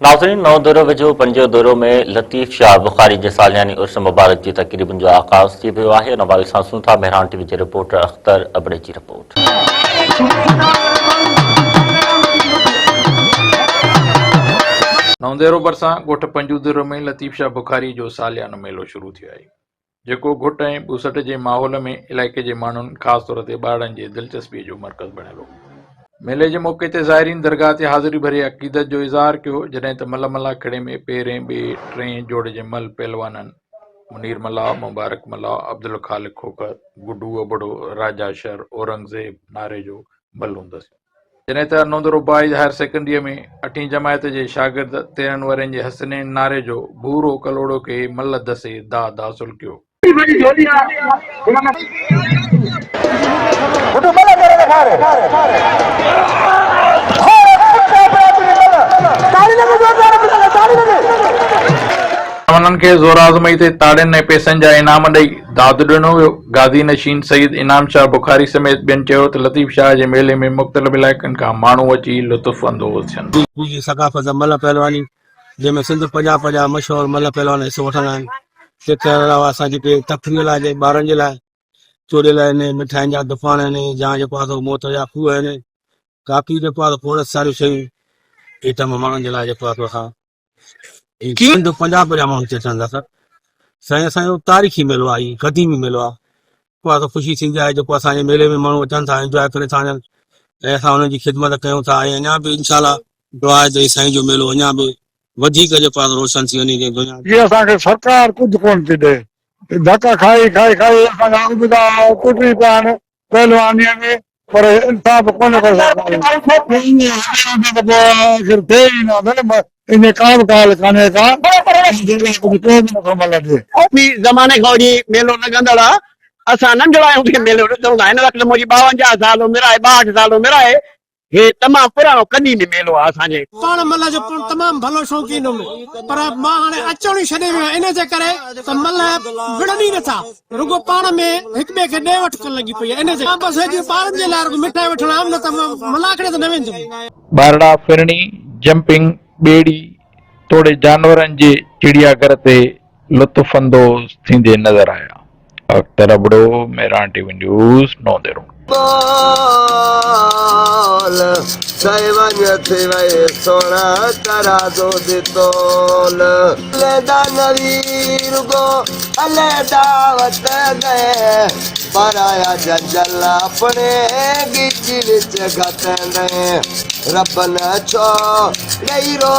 ناظرين نئون دورو ويجهو پنجون دورو ۾ لطيف شاهه بخاري جي سالياني عرس مبارڪ جي تقريبن جو آغاز ٿي ويو آهي ان حوالي سان سون ٿا مهراڻ ٽي وي جي رپورٽر اختر ابڙي جي رپورٽ. نئون ديرو ڀرسان ڳوٺ پنجوديرو ۾ لطيف شاهه بخاري جو ساليانو ميلو شروع ٿيو آهي جيڪو گهٽ ۽ ٻوسٽ جي ماحول ۾ علائقي جي ماڻهن خاص طور تي ٻارڙن جي دلچسپي جو مرڪز بڻيل هو. ميلي جي موقعي تي زائرين درگاهه تي حاضري ڀري عقيدت جو اظهار ڪيو، جڏهن ته مل ملاکڙي ۾ پهرين، ٻئي، ٽئين جوڙ جي مل پهلوانن منير ملاح، مبارڪ ملاح، عبدالخالق کوکر، گڊو ابڙو، راجا شر، اورنگزيب ناريجو ملون دسيون. جڏهن ته نوندرو بوائز هائر سيڪنڊريء ۾ اٺين جماعت جي شاگرد 13 ورهين جي حسنين ناريجو ڀورو ڪلهوڙو کي ملهه دسي داد حاصل ڪيو. انهن کي زور آزمائي تي تاڙين ۽ پئسن جا انعام ڏئي داد ڏنو ويو. گادي نشين سيد انعام شاهه بخاري سميت ٻين چيو ته لطيف شاهه جي ميلي ۾ مختلف علائقن کان ماڻهو اچي لطف اندوز ٿين. جي ثقافت ملهه پهلواني جنهن ۾ سنڌ پنجاب جا مشهور ملهه پهلوان حصو وٺندا آهن تنهن کان علاوه اسان جيڪي تفريح لاء جي ٻارن جي لاء چوڏيل آهن مٺاين جا دڪان آهن جا جيڪو آهي سو موت جا کوهه آهن ڪافي جيڪو آهي کوڙ ساريون شيون ايٽم ماڻهن جي لاء جيڪو آهي سو اسان سنڌ پنجاب جا ماڻهو هتي اچن ٿا سر سائين اسان جو تاريخي ميلو آهي هي قديمي ميلو آهي جيڪو آهي خوشي ٿيندي آهي جيڪو اسان جي ميلي ۾ ماڻهو اچن ٿا انجواء ڪري ٿا وڃن ۽ اسان انهن جي خدمت ڪيون ٿا ۽ اڃا به انشاء الله دعا آهي ته سائين جو ميلو اڃا به وڌيڪ جيڪو آهي روشن ٿي وڃي جنهن دنيا جي اسان کي سرڪار ڪجهه ڪونه ٿي ڏئي ڌڪ کائي کائي کائي اسان جا عبدا ٽٽي پيا آهن پهلوانيء ۾ پر انصاف ڪونه ڪري سگهندا آهيون. آخر ٿئي ئي نه ان ڪا به ڳالهه ڪانهي ڪا ڪجهه ڪو به نٿو ملهه ڏئي. ڪافي زماني کان وٺي ميلو لڳندڙ آ. اسان ننڍڙا آهيون تڏهن ميلو ڏسون ٿا. هن وقت منهنجي 52 سال عمر آهي، 62 سال عمر آهي. هي تمام پراڻو قديمي ميلو آهي اسان جي. پاڻ ملهه جو پڻ تمام ڀلو شوقين هوم پر مان هاڻي اچڻ ئي ڇڏي ويو آهيان ان جي ڪري ته ملهه وڙهن ئي نٿا رڳو پاڻ ۾ هڪ ٻئي کي ڏي وٺ ڪرڻ لڳي پئي آهي ان جي مان بس هيڏي ٻارن جي لاء رڳو مٺائي وٺڻ آيم نه ته مان ملاکڙي ته نه ويندم. ٻارڙا ڦرڻي، جمپنگ، ٻيڙي توڙي جانورن جي چڙيا گهر تي لطف اندوز ٿيندي نظر آيا. Akhtar Abro, Mehran T V news, Naudero. ٻول، ٺهي وڃ ٿي وئي سوڻا ترازو the تول. ليدا نوي رڳو الي دعوت گئي، پرايا جنجل اپڻي ڳچي وچ گهتندي، رب نه ڇو ڏئي رو.